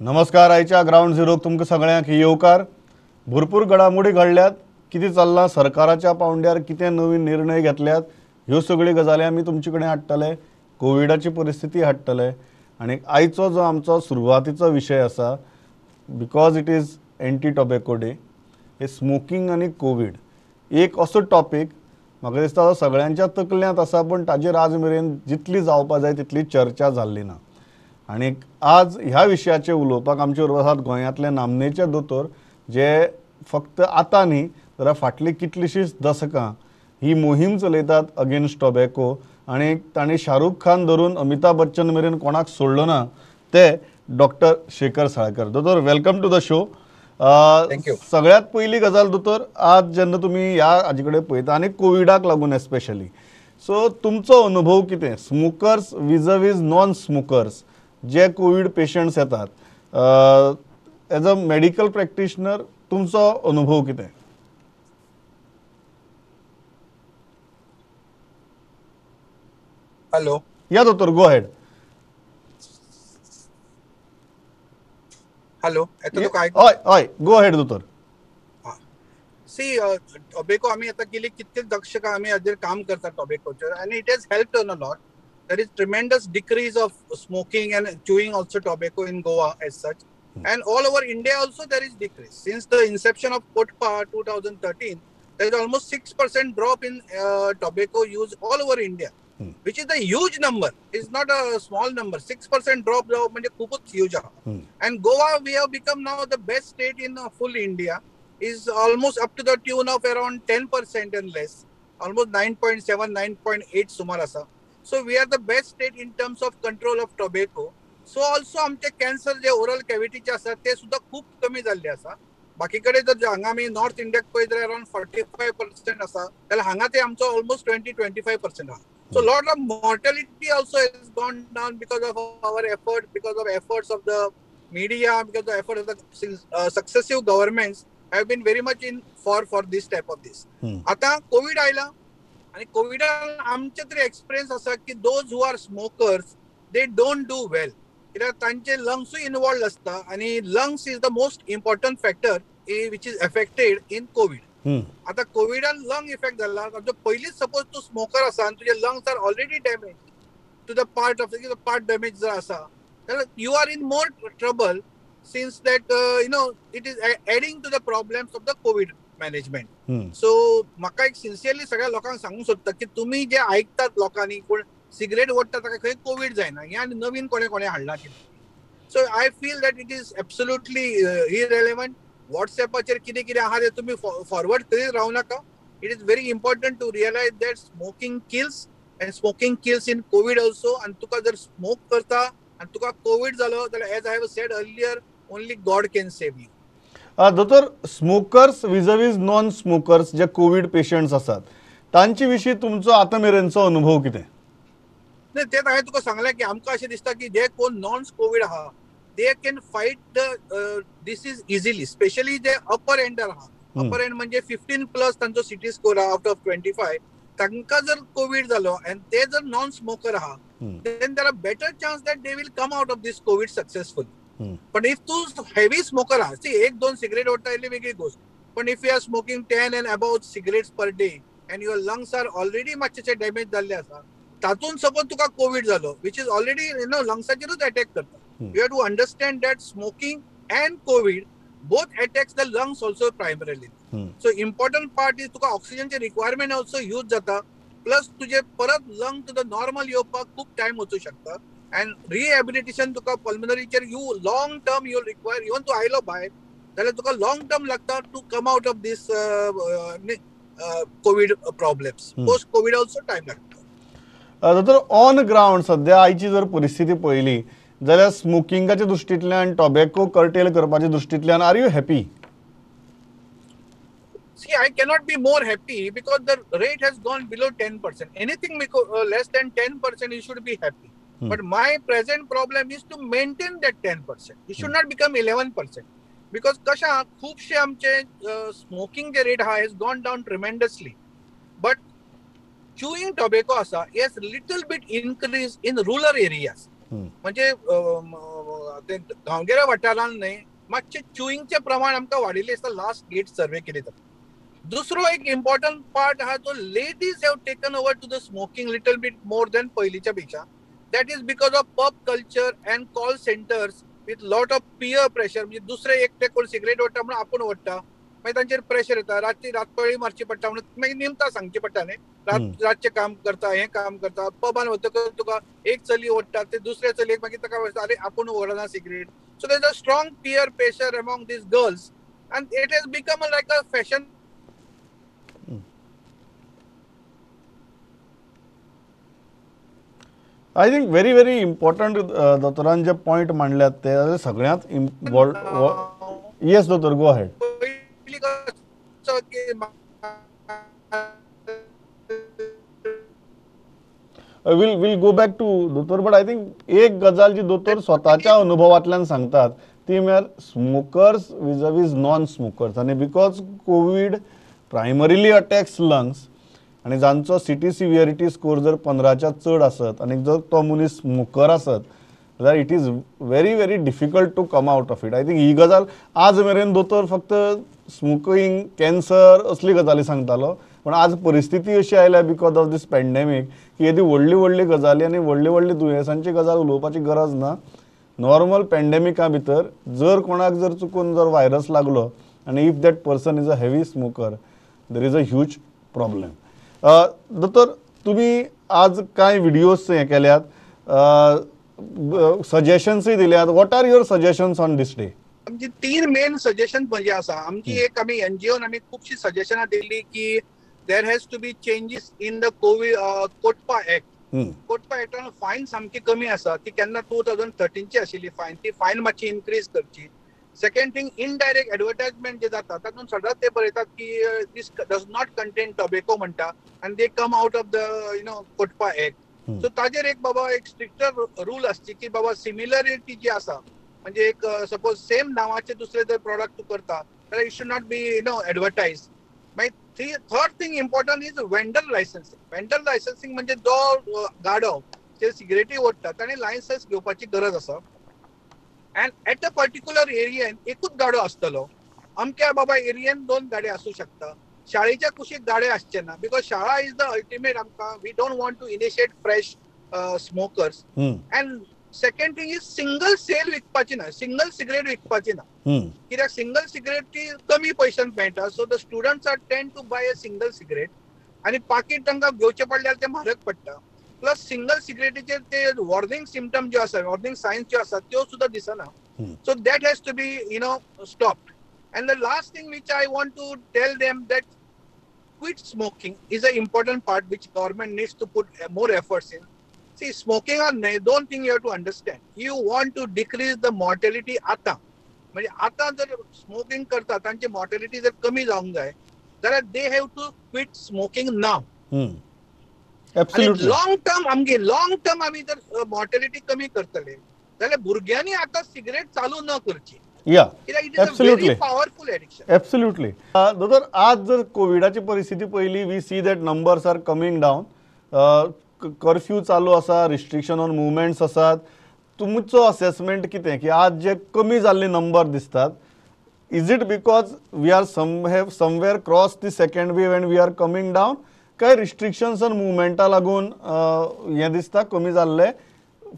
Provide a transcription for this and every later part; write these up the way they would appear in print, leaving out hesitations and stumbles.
नमस्कार. आयच्या ग्रावंड झिरोक तुमकां सगळ्यांक येवकार. भरपूर घडामोडी घडल्यात, कितें चल्लां सरकाराच्या पावंड्यार, कितें नवीन निर्णय घेतल्यात, ह्यो सगळ्यो गजाली आमी तुमचे कडेन हाडटले. कोविडाची परिस्थिती हाडटले आनी आयचो जो आमचो सुरवातीचो विशय आसा, because it is anti tobacco day, hey smoking आनी कोवीड एक असो टॉपीक म्हाका दिसता सगळ्यांच्या तकल्यांत आसा, पूण ताजेर आज मेरेन जितली जावपा जाय तितली चर्चा जाल्ली ना. आनी आज ह्या विशयाचेर उलोवपाक आमचे बरोबर आसात गोंयांतले नामनेचे दोतोर, जे फक्त आतां न्ही जाल्यार फाटलीं कितलींशींच दसकां ही मोहीम चलयतात अगेन्स्ट टोबॅको, आनी तांणी शाहरुख खान धरून अमिताभ बच्चन मेरेन कोणाक सोडलो ना, ते डॉक्टर शेखर साळकर. दोतोर, welcome to the show. Thank you. सगळ्यात पयली गजाल दोतोर, आज जेन्ना तुमी ह्या हाजे कडेन पळयता आनी कोविडाक लागून एस्पेशली, सो तुमचो अनुभव कितें स्मोकर्स विज नॉन स्मोकर्स जे कोवीड पेशंट्स येतात, एज अ मेडिकल प्रॅक्टिशनर तुमचो अनुभव कितें? हॅलो या दोतोर, गो अहेड. हॅलो, येता तुका आयकूंक? हय हय, गो अहेड दोतोर. सी, टोबॅको आमी आतां गेली कितके दशकां आमी हाजेर काम करता टोबॅकोचेर, आनी it has helped a lot. There is tremendous decrease of smoking and chewing also tobacco in Goa as such, and all over India also there is decrease. Since the inception of COTPA 2013, there is almost 6% drop in tobacco use all over India, which is a huge number. It's not a small number. 6% drop म्हणजे खूपच huge आहा. And Goa, we have become now the best state in full India, is almost up to the tune of around 10% and less, almost 9.7, 9.8 सुमार आसा. So we are the best state in terms of control of tobacco. So also आमचे cancer जे oral कॅव्हिटीचे आसा ते सुद्धा खूप कमी जाल्ले आसा. बाकी कडेन जर हांगा आमी नॉर्थ इंडियाक पळयत जाल्यार अरावंड 45% आसा, जाल्यार हांगा ते आमचो ऑलमोस्ट 20-25% आहा. So lot of mortality also has gone down because of our effort, because of efforts of the media, because the effort of the successive governments have been very much in for this type of this. आता Covid आयला आनी कोविडान आमचे तरी experience आसा की those who are smokers they don't do well, कित्याक तांचे लंग्सूय involve आसता आनी lungs is the most important factor which is affected in COVID. आता कोविडान लंग इफेक्ट जाला, पयलींच सपोज तूं स्मोकर आसा आनी तुजे lungs are already damage to the part of part damage जर आसा जाल्यार you are in more trouble, since that you know it is adding to the problems of the COVID management. So म्हाका एक sincerely सगळ्या लोकांक सांगूंक सोदता की तुमी जे आयकतात लोकांनी कोण सिगरेट ओडटा ताका खंय कोवीड जायना, हें आनी नवीन कोणें कोणें हाडलां कितें. So I feel that it is absolutely irrelevant. वॉट्सएपाचेर कितें कितें आहा तें तुमी फॉरवर्ड करीत रावूं नाका. It is very important to realise that smoking kills and smoking kills in COVID also. आनी तुका जर स्मोक करता आनी तुका कोवीड जालो जाल्यार as I have said earlier, only God can save you. दोतोर, स्मोकर्स विज नॉन स्मोकर्स जे कोवीड पेशंट्स आसात तांचे विशीं तुमचो आतां मेरेनचो अनुभव कितें? नाही, तेच हांवें तुका सांगलें की आमकां अशें दिसता की जे कोण नॉन कोवीड आहा they can fight the disease easily, specially J upper another आहा. अपर एंड म्हणजे 15 प्लस तांचो सिटी स्कोर आहा आवट ऑफ 25, तांकां जर कोवीड जालो आनी ते जर नॉन स्मोकर आहा then there are better chance that they will come out of this COVID successful. पण if तू हेवी स्मोकर आहा, सी एक दोन सिगरेट ओडटा इतली वेगळी गोश्ट, पण if you are smoking 10 and above cigarettes per day and your lungs are already मातशे डॅमेज जाल्ले आसा, तातूंत सपोज तुका कोवीड जालो which is already you know लंग्साचेरूच attack करता. You have to understand that smoking and COVID both attacks the lungs also primarily. So important part is तुका ऑक्सिजनचे requirement also use जाता, प्लस तुजे परत लंग टू the normal येवपाक खूब time वचूं शकता एंड रिहेबिलिटेशन तुका पल्मनरीचेर you long term you require. Even तूं आयलो भायर जाल्यार तुका लॉंग टर्म लागता to come out of this COVID problems. Post COVID also time लागता. दोतोर, ऑन ग्रावंड सद्या आयची जर परिस्थिती पळयली जाल्यार स्मोकिंगाच्या दृश्टींतल्यान, टोबॅको कर्टेल करपाच्या दृश्टींतल्यान, are you happy? See, I cannot be more happy because the rate has gone below 10%. Anything less than 10%, you should be happy. But my present problem is to maintain that 10%. It should not become 11%. Because कशा खूबशे आमचे smoking J rate has gone down tremendously. But chewing tobacco आसा has little bit increase in rural areas. म्हणजे ते गांवगिऱ्या वाठारांत न्हय मातशें च्युईंगचें प्रमाण आमकां वाडिल्लें दिसता लास्ट एट सर्वे केली जाता. दुसरो एक इम्पॉर्टंट पार्ट आहा जो ladies have taken over to the smoking little bit more than पयलींच्या पेक्षा. That is because of pub culture and call centres with lot of peer pressure. म्हणजे दुसरे एकटे कोण सिगरेट ओडटा म्हणून आपूण ओडटा, मागीर तांचेर प्रेशर येता, रातची रातपाळी मारची पडटा म्हणून मागीर निमतां सांगची पडटा न्ही, रातचें काम करता, हें काम करता. पबान वतकच तुका एक चली ओडटा, ते दुसऱ्या चलयेक मागीर ताका अरे आपूण ओडना cigarette. So there is a strong peer pressure among these girls and it has become like a fashion. I think very very important दोतोरान J point मांडल्यात ते सगळ्यांत येस दोतोर, गो ahead. Will go back to दोतोर, बट I think एक गजाल जी दोतोर स्वताच्या अनुभवांतल्यान सांगतात ती म्हळ्यार स्मोकर्स विज नॉन स्मोकर्स, आनी because Covid primarily attacks lungs आनी जांचो सिटी सिवियरिटी स्कोर जर 15च्या चड आसत आनी जर तो मनीस स्मोकर आसत जाल्यार it is very very difficult to come out of it. I think ही गजाल आज मेरेन दोतोर फक्त स्मोकींग, कॅन्सर असली गजाली सांगतालो, पण आज परिस्थिती अशी आयल्या because of these pandemic की येदी व्हडली व्हडली गजाली आनी व्हडली व्हडली दुयेंसांची गजाल उलोवपाची गरज ना. नॉर्मल पॅन्डेमिका भितर जर कोणाक जर चुकून जर व्हायरस लागलो आनी if that person is a heavy smoker there is a huge problem. दोतोर, तुमी आज कांय व्हिडियोज हे केल्यात, सजेशन्सूय दिल्यात, what are your suggestions on this day? आमची 3 मेन सजेशन म्हणजे आसा. आमची एक आमी एनजीओन आमी खुबशी सजेशनां दिल्ली की there has to be changes in the Covid COTPA act. COTPA एक्टान fine सामकी कमी आसा, ती केन्ना 2013ची आशिल्ली फायन, ती फायन मातशी इनक्रीज करची. सेकंड थिंग, इनडायरेक्ट एडवर्टायजमेंट जे जाता तातूंत सदांच ते बरयतात की this does not contain tobacco म्हणटा आनी they come out of the you know COTPA act. So ताजेर एक बाबा एक स्ट्रिक्टर रूल आसची की बाबा सिमिलरिटी जी आसा, म्हणजे एक सपोज सेम नांवाचे दुसरे जर प्रोडक्ट तूं करता जाल्यार it should not be you know advertise. मागीर third thing important is vendor licensing. Vendor licensing म्हणजे जो गाडो जे सिगरेटी ओडटा ताणें लायसन्स घेवपाची गरज आसा. एंड एट अ पर्टिक्युलर एरियेन एकूच गाडो आसतलो, अमक्या बाबा एरियेन 2 गाडे आसूं शकता. शाळेच्या कुशीक गाडे आसचे ना, because शाळा is the ultimate आमकां, we don't want to initiate fresh smokers. And second thing is single sale विकपाची ना, सिंगल सिगरेट विकपाची ना, कित्याक सिंगल सिगरेट ती कमी पयशान मेळटा. So the students are tend to buy a single cigarette आनी पाकीट तांकां घेवचें पडल्यार तें म्हारग पडटा. प्लस सिंगल सिगरेटीचेर ते वॉर्निंग सिमटम ज्यो आसा, वॉर्निंग सायन्स ज्यो आसा त्यो सुद्दां दिसना. So that has to be you know stopped. And the last thing which I want to tell them that quit smoking is an important part which government needs to put more efforts in. See, smoking or दोन thing you have to understand. You want to decrease the mortality आता, म्हणजे आता जर smoking करता तांची mortality जर कमी जावंक जाय जाल्यार they have to quit smoking now. Long term आमगे लॉंग टर्म आमी जर मॉर्टेलिटी कमी करतले जाल्यार भुरग्यांनी आता सिगरेट चालू न करची. या, absolutely powerful addiction. Absolutely दोतोर, आज जर कोविडाची परिस्थिती पळयली, we see that numbers are coming down, curfew चालू आसा, रिस्ट्रिक्शन ऑन मुवमेंट्स आसात. तुमचो असेसमेंट कितें की आज जे कमी जाल्ले नंबर दिसतात, is it because we are somewhere cross the second wave and we are coming down, काय रिस्ट्रिक्शन्स ऑन मुवमेंटा लागून हें दिसता कमी जाल्लें?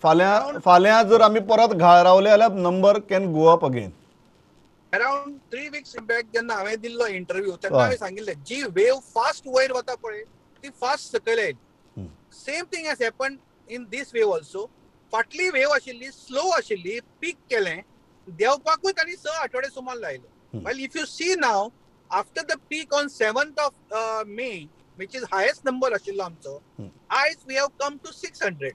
फाल्यां फाल्यां जर आमी परत घाळ रावले जाल्यार number can go up again. Around 3 weeks back जेन्ना हांवें दिल्लो इंटरव्यू तेन्ना हांवें सांगिल्लें जी वेव फास्ट वयर वता पळय ती फास्ट सकयल आयली. Same thing has happen in this wave also. फाटली वेव आशिल्ली स्लो आशिल्ली, पीक केलें, देंवपाकूय तांणी 6 आठवडे सुमार लायले. Well if you see now after the peak on 7th of May which is highest number आशिल्लो आमचो, आयज we have come to 600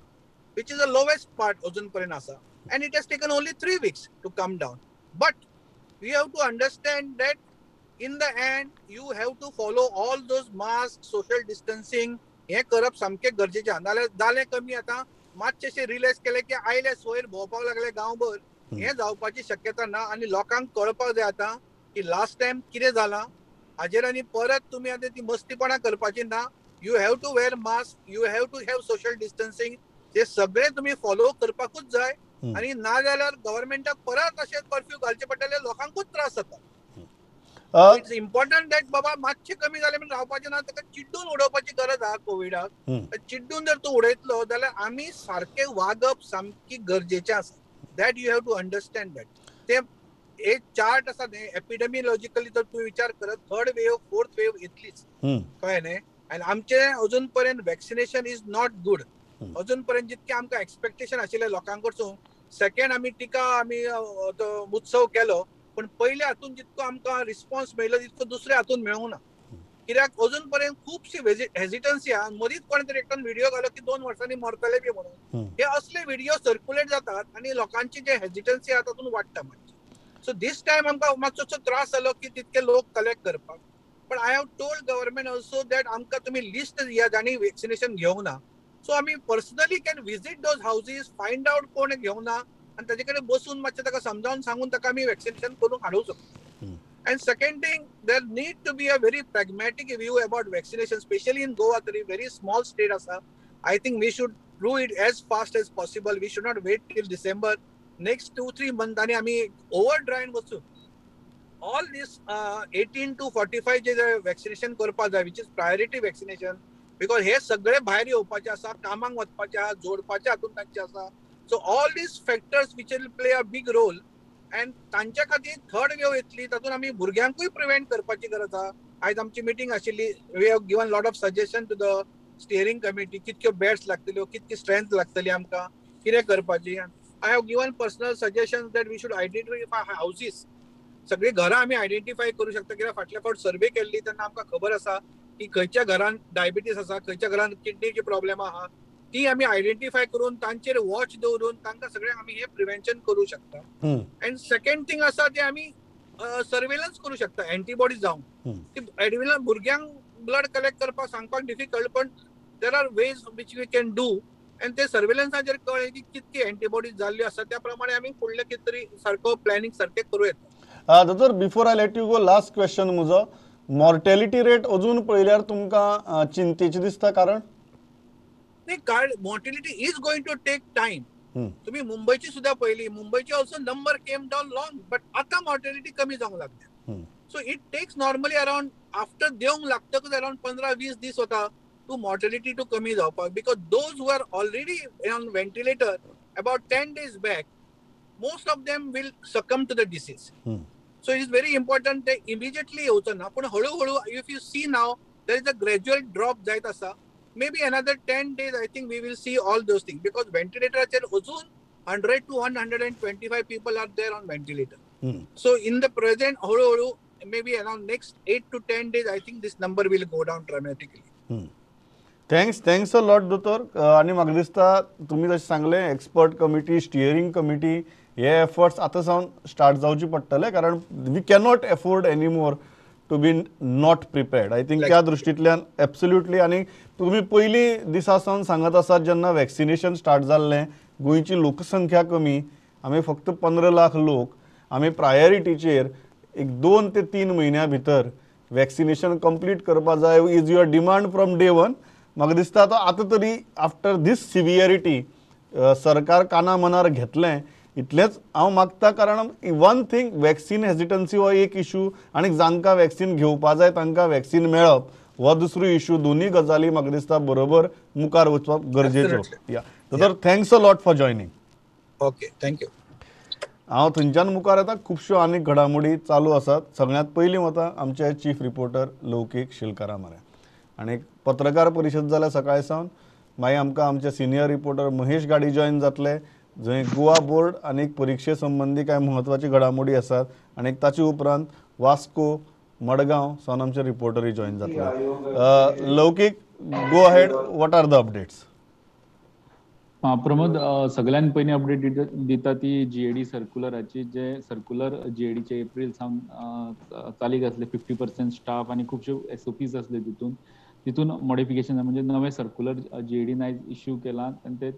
which is the lowest part अजून पर्यंत आसा, and it has taken only 3 weeks to come down. But we have to understand that in the end you have to follow all those mask, social distancing हें करप सामकें गरजेचें. नाजाल्यार जालें कमी, आतां मातशें रिलॅक्स केलें की आयले सोयर भोंवपाक लागले गांवभर, हें जावपाची शक्यता ना. आनी लोकांक कळपाक जाय आतां की लास्ट टायम कितें जालां हाजेर आनी परत तुमी आतां ती मस्तीपणां करपाची ना. You have to wear mask, you have to have social distancing, ते सगळे तुमी फॉलो करपाकूच जाय. आनी ना जाल्यार गव्हर्मेंटाक परत अशें कर्फ्यू घालचे पडटले, लोकांकूच त्रास जाता. It's important that बाबा मातशें कमी जालें म्हणून रावपाचें ना, ताका चिड्डून उडोवपाची गरज आहा कोविडाक. चिड्डून जर तूं उडयतलो जाल्यार आमी सारकें वागप सामकी गरजेचें आसा. That you have to understand that. ते एक चार्ट आसा न्ही, एपिडेमियोलॉजिकली जर तूं विचार करत थर्ड वेव फोर्थ वेव येतलीच, कळ्ळें न्ही. आनी आमचें अजून पर्यंत वॅक्सिनेशन is not good. अजून पर्यंत जितकें आमकां एक्सपेक्टेशन आशिल्लें लोकां कडसून, सेकंड आमी टिका आमी तो उत्सव केलो, पण पयल्या हातून जितको आमकां रिस्पॉन्स मेळ्ळो तितको दुसऱ्या हातून मेळूंक ना. कित्याक अजून पर्यंत खुबशी हेजिटन्सी आहा. मदींच कोणे तरी एकट्यान व्हिडिओ घालो की 2 वर्सांनी मरतले बी म्हणून, हे असले व्हिडिओ सर्क्युलेट जातात आनी लोकांची जे हेजिटन्सी आहा तातूंत वाडटा मातशी. सो दीस टायम आमकां मातसो त्रास जालो की तितके लोक कलेक्ट करपाक. पण I have told government also that आमकां तुमी लिस्ट दिया जांणी वॅक्सिनेशन घेवंक ना. सो आमी personally can visit those houses, find out कोण घेवंक ना आनी ताजे कडेन बसून मातशें ताका समजावन सांगून ताका आमी वॅक्सिनेशन करून हाडूंक शकता. And second thing, there need to be a very pragmatic view about vaccination, specially in Goa तरी व्हेरी स्मॉल स्टेट आसा. I think we should do it as fast as possible. We should not wait till December. Next 2-3 मंथांनी आमी over ड्रायन वचून all these 18 to 45 J vaccination करपाक जाय, which is priority vaccination, because हे सगळे भायर येवपाचे आसा, कामाक वचपाचे आहा, जोडपाचे हातून तांचे आसा. So all these factors which will play a big role, and तांच्या खातीर थर्ड वेव येतली, तातूंत आमी भुरग्यांकूय प्रिवेंट करपाची गरज आहा. आयज आमची मिटींग आशिल्ली, we have given lot of suggestion to the steering committee, कितक्यो बेड्स लागतल्यो, कितकी स्ट्रेंथ लागतली आमकां, कितें करपाची. I have given personal suggestion that we should identify houses. सगळीं घरां आमी आयडेंटिफाय करूं शकता, कित्याक फाटल्या फावट सर्वे केल्ली तेन्ना आमकां खबर आसा की खंयच्या घरान डायबिटीस आसा, खंयच्या घरान किडनीची प्रॉब्लेम आहा, ती आमी आयडेंटिफाय करून तांचेर वॉच दवरून तांकां सगळ्यांक आमी हे प्रिवेन्शन करूं शकता. अँड सेकंड थिंग आसा ते आमी सर्वेलन्स करूं शकता एंटीबॉडीज जावन. ती भुरग्यांक ब्लड कलेक्ट करपाक सांगपाक डिफिकल्ट, पण there are ways which we can do. And ते सर्वेलन्साचेर कळ्ळें की कितकी एंटीबॉडीज जाल्ल्यो आसा त्या प्रमाणे आमी फुडलें कितें तरी सारको प्लॅनिंग सारकें करूं येता. दोतोर, before I let you go, last question म्हजो, मॉर्टेलिटी रेट अजून पळयल्यार तुमकां चिंतेची दिसता? कारण नाही, कारण mortality is going to take time. तुम्ही मुंबईची सुद्धा पळयली, मुंबईची also number came down long, but आता मॉर्टेलिटी कमी जावंक लागल्या. So it takes normally around after देवंक लागतकच अराउंड 15-20 दीस वता टू मॉर्टेलिटी टू कमी जावपाक, because those who are already on ventilator about 10 days back, most of them will succumb to the disease. So it is very important ते immediately येवचो ना, पूण हळूहळू if you see now there is a gradual drop जायत आसा. Maybe another 10 days, I think we will see all those things, because ventilator अजून 100 to 125 people are there on ventilator. So in the present, हळू हळू maybe around next 8 to 10 days, I think this number will go down dramatically. Thanks a lot दोतोर. आनी म्हाका दिसता तुमी जशें सांगलें, एक्सपर्ट कमिटी, स्टियरींग कमिटी, हे एफर्ट्स आतां सावन स्टार्ट जावचे पडटले, कारण we cannot afford any more to be not prepared. I think त्या दृश्टींतल्यान एब्सोल्युटली. आनी तुमी पयलीं दिसा सावन सांगत आसात, जेन्ना वॅक्सिनेशन स्टार्ट जाल्लें, गोंयची लोकसंख्या कमी, आमी फक्त 15 लाख लोक, आमी प्रायोरिटीचेर एक 2 ते 3 म्हयन्या भितर वॅक्सिनेशन कंप्लीट करपा जाय, is your demand from day one. म्हाका दिसता आतां तरी आफ्टर these severity सरकार काना मनार घेतलें इतलेंच हांव मागता. कारण वन थिंग, वॅक्सिन हेजिटन्सी हो एक इशू, आनी जांकां वॅक्सिन घेवपा जाय तांकां वॅक्सिन मेळप हो दुसरो इशू. दोनूय गजाली म्हाका दिसता बरोबर मुखार वचपाक गरजेच्यो. या तर thanks a lot for joining. Okay, thank you. हांव थंयच्यान मुखार येता, खुबश्यो आनीक घडामोडी चालू आसात. सगळ्यांत पयलीं वता आमचे चीफ रिपोर्टर लौकीक शिलकारा मरे, आनी पत्रकार परिशद जाल्या सकाळी सावन. मागीर आमकां आमचे सिनियर रिपोर्टर महेश गाडी जॉयन जातले, जंय गोवा बोर्ड आनी परिक्षे संबंदी कांय म्हत्वाची घडामोडी आसात, आनी ताचे उपरांत वास्को मडगांव सावन आमचे रिपोर्टरूय जॉयन जातले. Laukik, go ahead, what are the updates? Pramod, सगळ्यात पयलीं अपडेट दिता ती जीएडी सर्क्युलराची. जे सर्क्युलर जीएडीचे एप्रील सावन चालीक आसले, 50% स्टाफ आनी खुबश्यो एसओपीज आसले तितून, तितून मॉडिफिकेशन म्हणजे नवे सर्क्युलर जीएडीन आयज इश्यू केलां आनी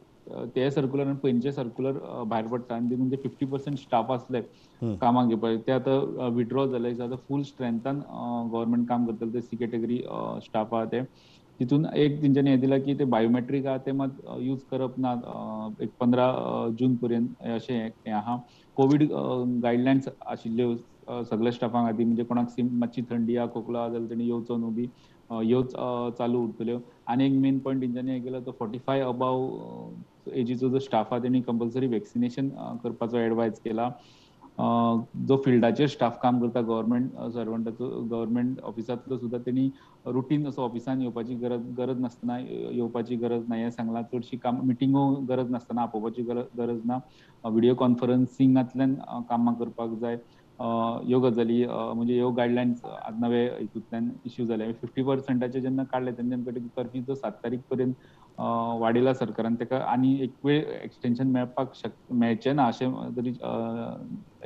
ते सर्क्युलर आनी पयलींचे सर्क्युलर भायर पडटा आनी तितून जे 50% स्टाफ आसले कामाक घेवपाक ते आतां विड्रॉ जाले. आतां फूल स्ट्रेंथान गव्हर्मेंट काम करतले. ते सी कॅटेगरी स्टाफ आहा ते. तितून एक तेंच्यांनी हें दिलां की ते बायोमेट्रीक आहा ते मात यूज करप ना एक 15 जून पर्यंत अशें हें आहा. कोवीड गायडलायन्स आशिल्ल्यो सगळ्या स्टाफां खातीर, म्हणजे कोणाक मातशी थंडी आहा खोकलो आहा जाल्यार तेणी येवचो न्हू बी, ह्योच चालू उरतल्यो. आनी एक मेन पॉयंट तेंच्यांनी हें केला तो 45 अबाव एजीचो जो स्टाफ आहा तेणी कंपल्सरी वॅक्सिनेशन करपाचो एडवायज केला. जो फिल्डाचेर स्टाफ काम करता गव्हर्मेंट सर्वंटाचो, गव्हर्मेंट ऑफिसांतलो सुद्दां तेणी रुटीन असो ऑफिसान येवपाची गरज नासतना येवपाची गरज ना हें सांगलां. चडशी काम मिटिंगो गरज नासतना आपोवपाची गरज ना, व्हिडियो कॉन्फरन्सिंगांतल्यान कामां करपाक जाय. ह्यो गजाली म्हणजे ह्यो गायडलायन्स आज नवे हितूंतल्यान इश्यू जाले. 50% जेन्ना काडले तेन्ना आमकां कर्फ्यू जो 7 तारीख पर्यंत वाडयला सरकारान, ताका आनी एक वेळ एक्सटेन्शन मेळपाक मेळचें ना अशें तरी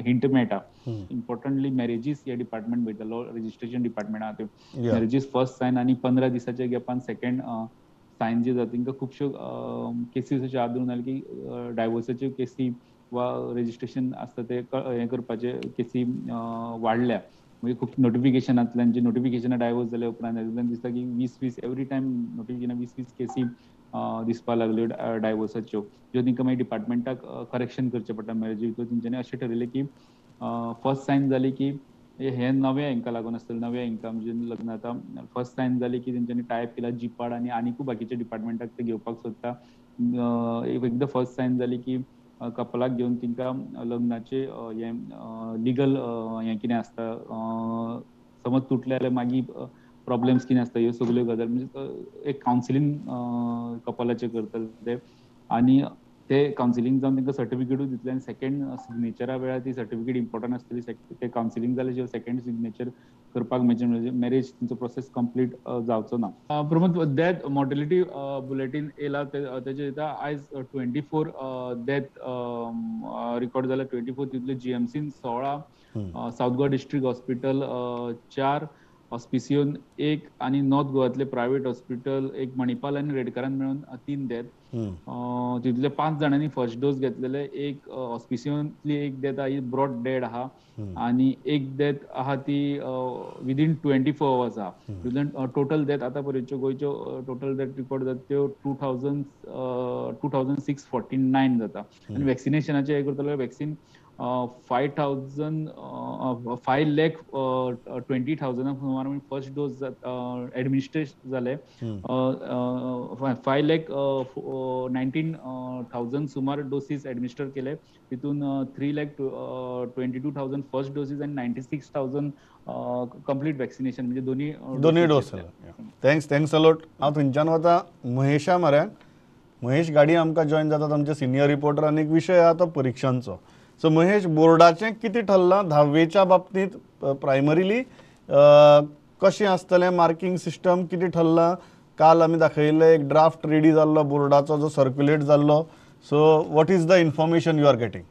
हिंट मेळटा. इम्पॉर्टंटली मॅरेजीस हे डिपार्टमेंट पळयता, लॉ रजिस्ट्रेशन डिपार्टमेंट आहा त्यो मॅरेजीस फर्स्ट सायन आनी 15 दिसाच्या गॅपान सेकंड सायन जे जाता तेंकां खुबश्यो केसीस अश्यो हात धरून आयले की डायवोर्साच्यो केसी वा रजिस्ट्रेशन आसता ते हें करपाचे केसी वाडल्या. म्हणजे खूब नोटिफिकेशनांतल्यान जी नोटिफिकेशनां डायवर्स जाल्या उपरांत हेतूंतल्यान दिसता की 20-20 एवरी टायम नोटिफिकेशनां 20-20 केसी दिसपाक लागल्यो डायवर्साच्यो, ज्यो तांकां मागीर डिपार्टमेंटाक करेक्शन करचें पडटा मॅरेजी भितर. तेंच्यांनी अशें ठरयलें की फर्स्ट सायन जाली की हे नव्या हेंकां लागून आसतलें, नव्या हेंकां म्हणजे लग्न आतां फर्स्ट सायन जाली की तेंच्यांनी टायप केला जिपाड आनी आनीकूय बाकीच्या डिपार्टमेंटाक ते घेवपाक सोदता. एकदां फर्स्ट सायन जाली की कपलाक घेवन तिंका लग्नाचे हें लिगल हें कितें आसता, समज तुटलें जाल्यार मागीर प्रॉब्लम्स कितें आसता, ह्यो सगल्यो गजाली म्हणजे एक कावन्सिलींग कपलाचें करतले ते. आनी ते कावन्सिलींग जावन तांकां सर्टिफिकेटूय दितले आनी सेकंड सिग्नेचरा वेळार ती सर्टिफिकेट इम्पॉर्टंट आसतली. ते कावन्सिलींग जाले शिवाय सेकंड सिग्नेचर करपाक मेळचें, म्हणजे मॅरेज तुमचो प्रोसेस कंप्लीट जावचो ना. प्रमोद, डेथ मॉर्टेलिटी बुलेटीन येयला तेजेर येता आयज 24 डेथ रिकॉर्ड जाल्या. 24 तितले जीएमसीन 16, सावथ गोवा डिस्ट्रिक्ट हॉस्पिटल 4, हॉस्पिसियोन 1 आनी नॉर्थ गोवातले प्रायव्हेट हॉस्पिटल 1, मणिपाल आनी रेडकारान मेळून 3 डेथ. तितले 5 जाणांनी फर्स्ट डोस घेतलेले, एक हॉस्पिसियोंतली 1 डेथ आहा ही ब्रॉड डेड आहा आनी 1 डेथ आहा ती विदीन 24 अवर्स आहा. तितून टोटल डेथ आतां पर्यंतच्यो गोंयच्यो टोटल डेथ रिकॉर्ड जाता त्यो 2649 जाता. आनी वॅक्सिनेशनाचें हें करतले वॅक्सिन 5,20,000 सुमार फर्स्ट डोस एडमिनिस्ट्रेट जाले, 5,19,000 सुमार डोसीस एडमिनिस्टर केले, तितून 3,22,000 फर्स्ट डोसीस आनी 96,000 कंप्लीट वॅक्सिनेशन, म्हणजे दोन्ही dose. Thanks a lot. हांव थंयच्यान वता महेशा म्हऱ्यान. महेश गाडी आमकां जॉयन जातात, आमचे सिनियर रिपोर्टर, आनी एक विशय आहा तो परिक्षांचो. सो महेश, बोर्डाचें कितें ठरलां धावेच्या बाबतींत प्रायमरीली कशें आसतलें मार्कींग सिस्टम कितें ठरलां? काल आमी दाखयल्लें एक ड्राफ्ट रेडी जाल्लो बोर्डाचो जो सर्क्युलेट जाल्लो. So what is the information you are getting?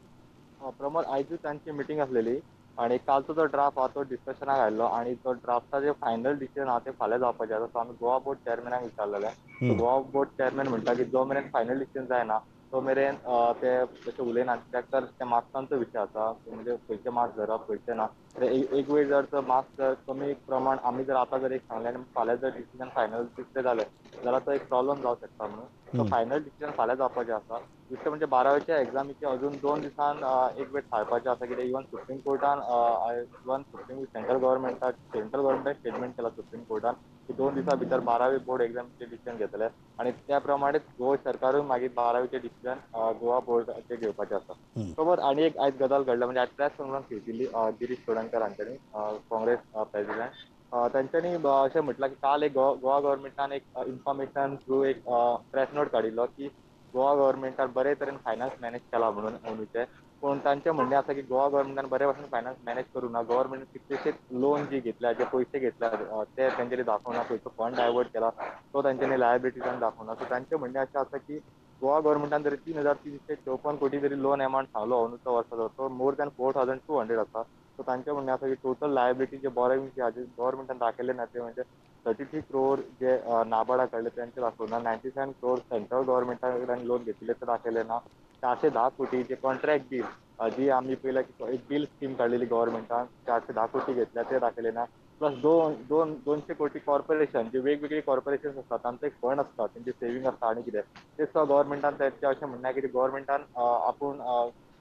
Pramod, आयजूच तांची मिटींग आसलेली आनी कालचो जो ड्राफ्ट आहा तो डिस्कशनाक आयिल्लो आनी तो ड्राफ्टाचे फायनल डिसिजन आहा ते फाल्यां जावपाचें आसा. सो आमी गोवा बोर्ड चेअरमॅनाक विचारलेलें. गोवा बोर्ड चेअरमॅन म्हणटा की जो मेरेन फायनल डिसिजन जायना तो मेरेन ते तशें उलयना, कित्याक तर ते मार्क्सांचो विशय आसा, म्हणजे खंयचे मार्क्स धरप खंयचे ना. एक वेळ जर तो मार्क्स जर कमी प्रमाण आमी जर आतां जर एक सांगलें आनी फाल्यां जर डिसिजन फायनल तितलें जालें जाल्यार तो एक प्रॉब्लम जावंक शकता म्हणून सो फायनल डिसिजन फाल्यां जावपाचें आसा. दुसरें म्हणजे 12वेच्या एग्जामीचे अजून 2 दिसान एक वेळ थारपाचें आसा, कित्याक इवन सुप्रीम कोर्टान इवन सुप्रीम सेंट्रल गव्हर्मेंटान स्टेटमेंट केलां सुप्रीम कोर्टान की 2 दिसां भितर 12वी बोर्ड एग्जामीचें डिसिजन घेतले आनी त्या प्रमाणेच गोवा सरकारूय मागीर 12वीचें डिसिजन गोवा बोर्डाचें घेवपाचें आसा. सोबत आनी एक आयज गजाल घडल्या, म्हणजे आयज प्रेस कॉन्फरन्स घेतिल्ली गिरीश चोडणकर हांच्यांनी, काँग्रेस प्रेसिडेंट, तांच्यांनी अशें म्हटलां की काल एक गोवा गव्हर्मेंटान एक इन्फॉर्मेशन थ्रू एक प्रेस नोट काडिल्लो की गोवा गव्हर्मेंटान बरे तरेन फायनान्स मॅनेज केला म्हणून अंदूचें. पूण तांचें म्हणणें आसा की गोवा गव्हर्मेंटान बरे भशेन फायनान्स मॅनेज करूं ना, गव्हर्मेंटान कितलेशेच लोन जी घेतल्या, जे पयशे घेतल्या ते तांच्यांनी दाखोवना, खंयचो फंड डायवर्ट केला तो तांच्यांनी लायबिलिटीजान दाखोवना. सो तांचें म्हणणें अशें आसा की गोवा गव्हर्मेंटान जरी 3,354 कोटी जरी लोन एमावंट सांगलो अंदूच्या वर्साचो, तो मोर दॅन 4,200 आसा. सो तांचें म्हणणें आसा की टोटल लायबिलिटी जे बॉरोइंग जे गव्हर्मेंटान दाखयले ना ते म्हणजे 33 क्रोर जे नाबार्डा कडले तांचे दाखोवना, 97 क्रोर सेंट्रल गव्हर्मेंटा कडल्यान लोन घेतिल्ले ते दाखयले ना, 410 कोटी जे कॉन्ट्रॅक्ट बील जी आमी पळयला की एक बील स्कीम काडलेली गव्हर्मेंटान 410 कोटी घेतल्या ते दाखयले ना, प्लस 200 कोटी कॉर्पोरेशन जे वेगवेगळी कॉर्पोरेशन आसतात तांचो एक फंड आसता, तेंचे सेविंग आसता आनी कितें ते सुद्दां गव्हर्मेंटान तेचे अशें म्हणना की गव्हर्मेंटान आपूण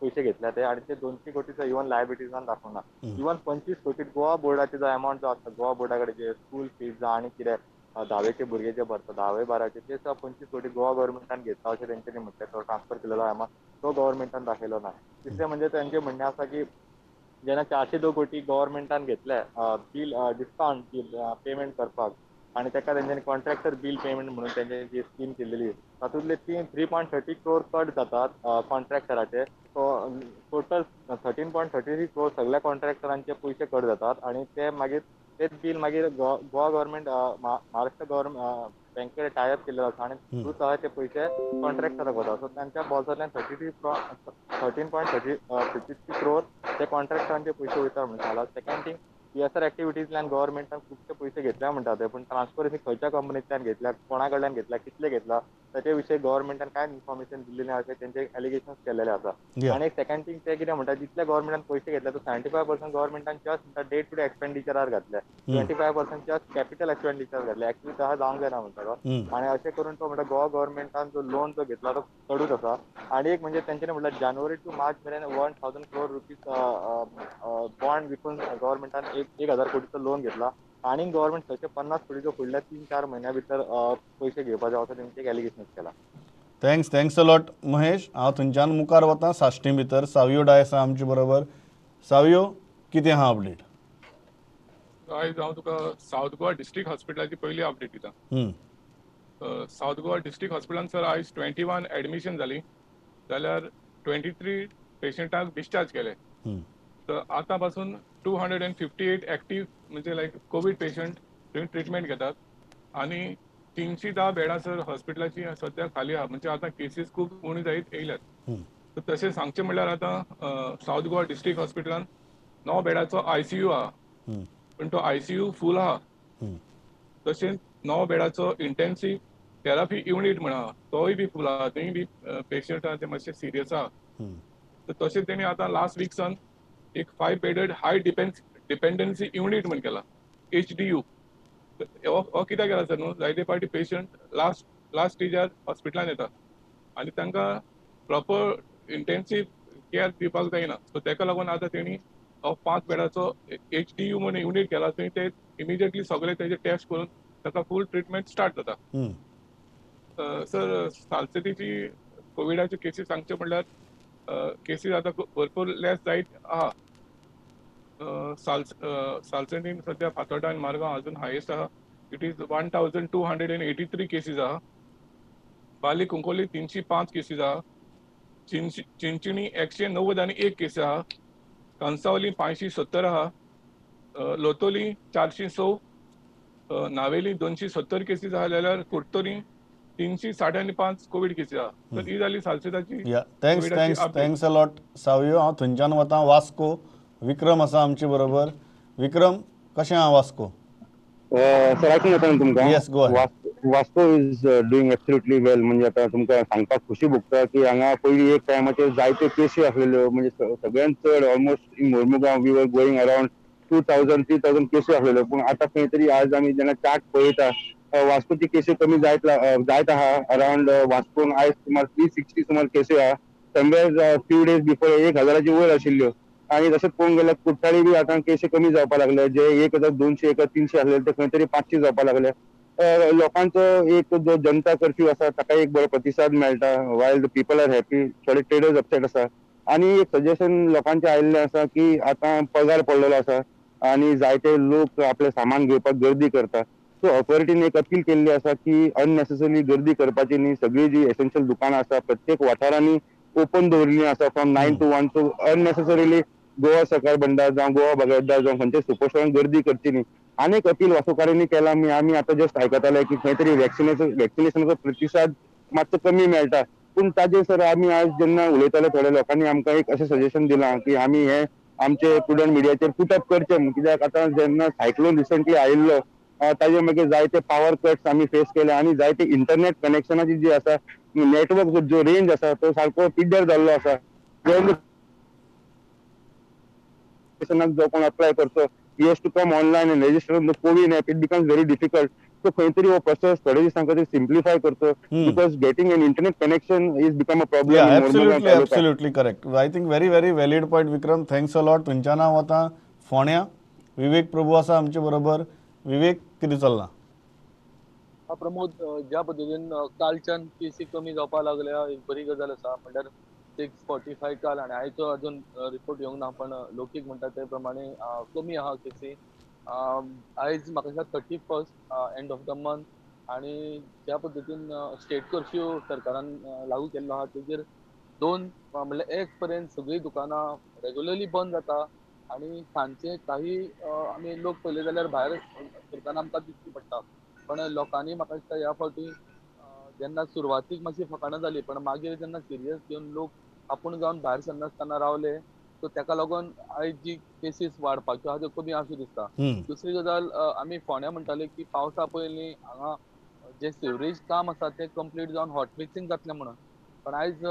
पयशे घेतल्या ते आनी ते 200 कोटीचो इवन लायबिलिटीजान दाखोवना. इवन 25 कोटी गोवा बोर्डाचे जो अमावंट जो आसता, गोवा बोर्डा कडेन जे स्कूल फीज जावं आनी कितें धावेचे भुरगे जे भरता 10वे 12वे ते सुद्दां 25 कोटी गोवा गव्हर्मेंटान घेतला अशें तेंच्यांनी म्हटलें. तो ट्रान्सफर केलेलो अमावंट तो गव्हर्मेंटान दाखयलो ना. तिसरें म्हणजे तेंचें म्हणणें आसा की जेन्ना 402 कोटी गव्हर्मेंटान घेतले बील डिस्कावंट बील पेमेंट करपाक आनी ताका तेंच्यांनी कॉन्ट्रॅक्टर बील पेमेंट म्हणून तेंच्यांनी जी स्कीम केलेली तातूंतले 3.30 क्रोर कट जातात कॉन्ट्रॅक्टराचे. सो टोटल 13.33 क्रोर सगळ्या कॉन्ट्रॅक्टरांचे पयशे कट जातात आनी ते मागीर तेच बील मागीर गोवा गव्हर्मेंट महाराष्ट्र गव्हर्मेंट बँकेकडे टायअप केलेलो आसा आनी थ्रू आसा ते पयशे कॉन्ट्रॅक्टराक वता. सो तांच्या बोल्सांतल्यान 13.53 क्रोर ते कॉन्ट्रॅक्टरांचे पयशे वयता म्हणून सांगला. सेकंड थिंग, CSR एक्टिविटीजल्यान गव्हर्मेंटान खुबशे पयशे घेतल्या म्हणटा ते, पूण ट्रान्सपरन्सी खंयच्या कंपनींतल्यान घेतल्या, कोणा कडल्यान घेतल्या, कितले घेतला ताचे विशयी गव्हर्मेंटान कांय इन्फॉर्मेशन दिल्ली ना अशें तेंचे एलिगेशन केलेले आसा. आनी एक सेकंड थिंग, ते कितें म्हणटा जितले गव्हर्मेंटान पयशे घेतले तो 75% गव्हर्मेंटान जस्ट म्हणटा डे टू डे एक्सपेंडिचरार घातले, 25% जस्ट कॅपिटल एक्सपेंडिचर घातले. एक्चुअली तशें जावंक जायना म्हणटा तो. आनी अशें करून तो म्हणटा गोवा गव्हर्मेंटान जो लोन जो घेतला तो चडूच आसा. आनी एक म्हणजे तेंच्यांनी म्हणल्यार जानेवारी टू मार्च मेरेन 1000 क्रोर रुपीज बॉन्ड विकून गव्हर्मेंटान 1000 कोटीचो लोन घेतला आनी गव्हर्मेंट 650 कोटीचो फुडल्या 3-4 म्हयन्या भितर पयशे घेवपाचे असो तेंचे एलिगेशन केला. Thanks a lot Mahesh. हांव थंयच्यान मुखार वता साश्टी भितर सावियो डाय आसा आमचे बरोबर. सावियो, कितें आहा अपडेट? आयज हांव तुका सावथ गोवा डिस्ट्रिक्ट हॉस्पिटलाची पयली अपडेट दिता. सावथ गोवा डिस्ट्रिक्ट हॉस्पिटलान सर आयज 21 एडमिशन जाली जाल्यार 23 पेशंटाक डिस्चार्ज केले. तर आतां पासून 258 एक्टीव म्हणजे लायक कोवीड पेशंट थंय ट्रिटमेंट घेतात आनी 310 बेडां सर हॉस्पिटलाची सद्या खाली आहा. म्हणजे आतां केसीस खूब उणी जायत येयल्यात. तर तशें सांगचें म्हणल्यार आतां सावथ गोवा डिस्ट्रिक्ट हॉस्पिटलान 9 बेडाचो ICU आहा, पण तो ICU फूल आहा. तशेंच 9 बेडाचो इंटेन्सीव थेरपी युनीट म्हण आहा, तोय बी फूल आहा, थंय बी पेशंट आहा ते मातशे सिरियस आहा. तर तशें तेणी आतां लास्ट वीकसान एक 5 बेडेड हाय डिपेंडन्सी युनीट म्हण केला, HDU. हो कित्याक केला सर न्हू, जायते फावटी पेशंट लास्ट स्टेजार हॉस्पिटलान येता आनी तांकां प्रॉपर इंटेन्सीव केअर दिवपाक जायना. सो ताका लागून आतां तेणी हो 5 बेडाचो HDU म्हण युनीट केला. थंय ते इमिजिएटली सगळे तेजे टेस्ट करून ताका फूल ट्रिटमेंट स्टार्ट जाता. सर सालसेतीची कोविडाच्यो केसीस सांगच्यो म्हणल्यार केसीस आतां भरपूर लेस जायत आहा. सालसेतीन सद्या फातोर्डा आनी मारगांव अजून हायेस्ट आहा. It is 1283 cases आहा. बाली कुंकोली 305 केसीस आहा. चिंचिणी 191 केस आहा. कंसावली 570 आहा. लोतोली 406, नावेली 270 केसीस आहा जाल्यार कुडतरी 365 कोवीड केसीस आहा. तर ही जाली सालसेताची. Thanks a lot Savio. हांव थंयच्यान वता वास्को. विक्रम आसा आमचे बरोबर. विक्रम, कशें आहा वास्को? सर आयकूंक येता न्हू तुमकां? Yes, go ahead. Vasco is doing absolutely well. म्हणजे आतां तुमकां सांगपाक खुशी भोगता की हांगा पयलीं एक टायमाचेर जायत्यो केसी आसलेल्यो, म्हणजे सगळ्यांत चड almost in Mormugao we were going around 2000-3000 केसी आसलेल्यो. पूण आतां खंय तरी आज आमी जेन्ना चार्ट पळयता वास्कोची केसी कमी जायत आहा. अरावंड वास्कोन आयज सुमार 360 सुमार केसी आहा. समवेर फ्यू डेज बिफोर 1000 वयर आशिल्ल्यो. आनी तशेंच पळोवंक गेल्यार कुठ्ठाळी बी आतां केसी कमी जावपाक लागले, जे 1200 1300 आसले ते खंय तरी 500 जावपाक लागले. लोकांचो एक जो जनता कर्फ्यू आसा ताका एक बरो प्रतिसाद मेळटा. While the people are happy, थोडे ट्रेडर्स अपसेट आसा. आनी एक सजेशन लोकांचें आयिल्लें आसा की आतां पगार पडलेलो आसा आनी जायते लोक आपलें सामान घेवपाक गर्दी करता. सो ऑथॉरिटीन एक अपील केल्ली आसा की अननेसेसरी गर्दी करपाची न्ही. सगळीं जी एसेन्शियल दुकानां आसा प्रत्येक वाठारांनी ओपन दवरिल्लीं आसा from 9 to 1. So unnecessarily Goa Sahakar Bhandar जावं गोवा बागायतदार जावं खंयच्या सुपर स्टोरान गर्दी करची न्ही. आनी एक अपील वास्कोकारांनी केला. आमी आतां जस्ट आयकताले की खंय तरी वॅक्सिनेशनाचो प्रतिसाद मातसो कमी मेळटा. पूण ताजेर सर आमी आज जेन्ना उलयताले थोड्या लोकांनी आमकां एक अशें सजेशन दिलां की आमी हे आमचे प्रुडंट मिडियाचेर पुट अप करचें म्हूण. कित्याक आतां जेन्ना सायक्लोन रिसंटली आयिल्लो ताजे मागीर जायते पावर कट्स आमी फेस केले आनी जायते इंटरनेट कनेक्शनाची जी आसा नेटवर्क जो रेंज आसा तो सारको पिड्ड्यार जाल्लो आसा. जो कोण अप्लाय करचो He has to come online and register on the CoWIN app. It becomes very difficult. So खंय तरी हो प्रोसेस थोडे दिसां खातीर सिम्प्लिफाय करचो, because getting an internet connection is become a problem. Absolutely, absolutely correct. I think very very valid point Vikram, thanks a lot. थंयच्यान हांव वतां फोंड्या, विवेक प्रभू आसा आमचे बरोबर. विवेक, कितें चल्लां? प्रमोद, ज्या पद्दतीन कालच्यान केसी कमी जावपाक लागल्या एक बरी गजाल आसा. म्हणल्यार 645 काल आनी आयचो अजून रिपोर्ट येवंक ना, पण लोकीक म्हणटा ते प्रमाणे कमी आहा केसी. आयज म्हाका दिसता 31st end of the month, आनी ज्या पद्दतीन स्टेट कर्फ्यू सरकारान लागू केल्लो आहा तेजेर 2 म्हणल्यार 1 पर्यंत सगळीं दुकानां रेगुलरली बंद जाता आनी सांजचे काही आमी लोक पळयले जाल्यार भायर सरताना आमकां दिसची पडटा. पण लोकांनी म्हाका दिसता ह्या फावटी जेन्ना सुरवातीक मातशी फकाणां जाली, पण मागीर जेन्ना सिरियस घेवन लोक आपूण जावन भायर सरनासतना रावले, सो तेका लागून आयज जी केसीस वाडपाच्यो आहा त्यो कमी आसूं दिसता. दुसरी गजाल, आमी फोंड्या म्हणटाले की पावसा पयलीं हांगा जे सिवरेज काम आसा तें कंप्लीट जावन हॉट मिक्सिंग जातलें म्हणून, पण आयज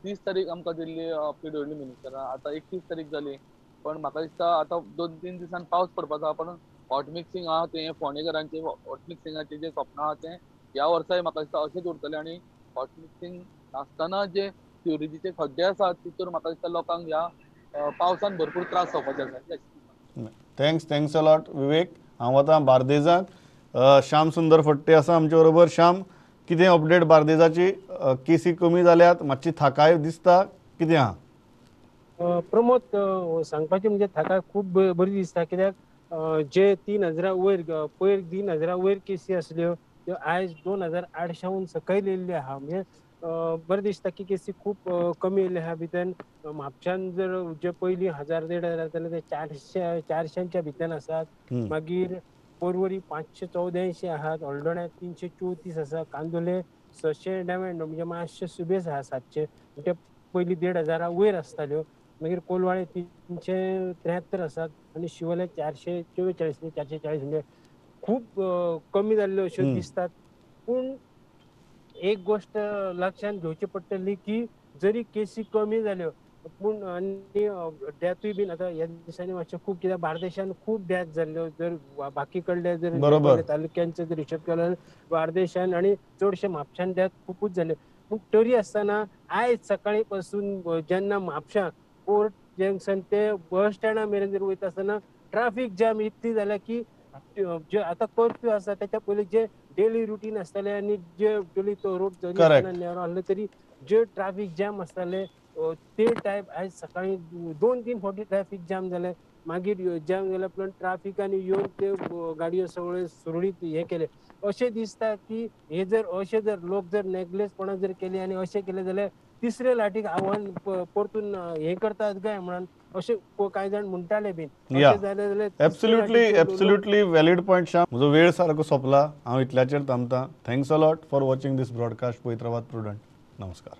30 तारीख आमकां दिल्ली पीडब्ल्यूडी मिनिस्टरान, आतां 31 तारीख जाली. पण म्हाका दिसता आतां 2-3 दिसान पावस पडपाचो आहा, पण हॉट मिक्सिंग आहा तें फोंडेकरांचें हॉट मिक्सिंगाचें जें सपन आहा तें ह्या वर्साय म्हाका दिसता अशेंच उरतलें. आनी हॉट मिक्सिंग नासतना जे सिवरेजीचे खड्डे आसात तितूर म्हाका दिसता लोकांक ह्या पावसान भरपूर त्रास जावपाचे आसा. Thanks, thanks a lot Vivek. हांव वतां बार्देजाक, श्याम सुंदर फट्टे आसा आमचे बरोबर. श्याम, कितें अपडेट बार्देजाची? केसी कमी जाल्यात, मातशी थाकाय दिसता, कितें आहा? प्रमोद, सांगपाचें म्हणजे थाकाय खूब बरी दिसता, कित्याक जे 3000 वयर पयर 3000 वयर केसी आसल्यो त्यो आयज 2800 सकयल येयल्ल्यो आहा. म्हणजे बरें दिसता की केसी खूब कमी येयल्ले आहा. भितर म्हापशान जर जे पयलीं 1000 1500 जाल्यार ते 400च्या भितर आसात. मागीर पोरवरी 584 आहात, हळदोण्या 334 आसा, कांदोले 699 म्हणजे मातशे सुबेज आहा 700, म्हणजे पयलीं 1500 वयर आसताल्यो. मागीर कोलवाळे 373 आसात आनी शिवोले 444 440, म्हणजे खूब कमी जाल्ल्यो अश्यो दिसतात. पूण एक गोष्ट लक्षात घेवची पडटली की जरी केसी कमी जाल्यो पूण आनी डेथूय बीन आतां ह्या दिसांनी मातशें खूब, कित्याक बार्देशान खूब डेथ जाल्ल्यो. जर बाकी कडले जर तालुक्यांचो जर हिशोब केलो जाल्यार बार्देशान आनी चडशे म्हापशान डेथ खुबूच जाल्यो. पूण तरी आसतना आयज सकाळी पासून जेन्ना म्हापशां कोर्ट जंक्शन ते बस स्टँडा मेरेन जर वयता आसतना ट्राफीक जाम इतली जाल्या की जे आतां कर्फ्यू आसा तेच्या पयलीं जे डेली रुटीन आसताले आनी जे डेली तो रोड जरी नॅरो आसले तरी जे ट्राफीक जाम आसताले ते टायप आयज सकाळी 2-3 फावटी ट्राफीक जाम जाले. मागीर जाम जाल्या उपरांत ट्राफिकान येवन ते गाडयो सगळे सुरळीत हे केले. अशें दिसता की हे जर अशें जर लोक जर नेगलेसपणां जर केली आनी अशें केलें जाल्यार तिसरे लाटीक आव्हान परतून हे करतात काय म्हणून अशें कांय जाण म्हणटाले बीन. Absolutely, absolutely valid point Shyam. म्हजो वेळ सारको सोंपला, हांव इतल्याचेर थांबता. Thanks a lot for watching this broadcast. पळयत रावात प्रुडंट. नमस्कार.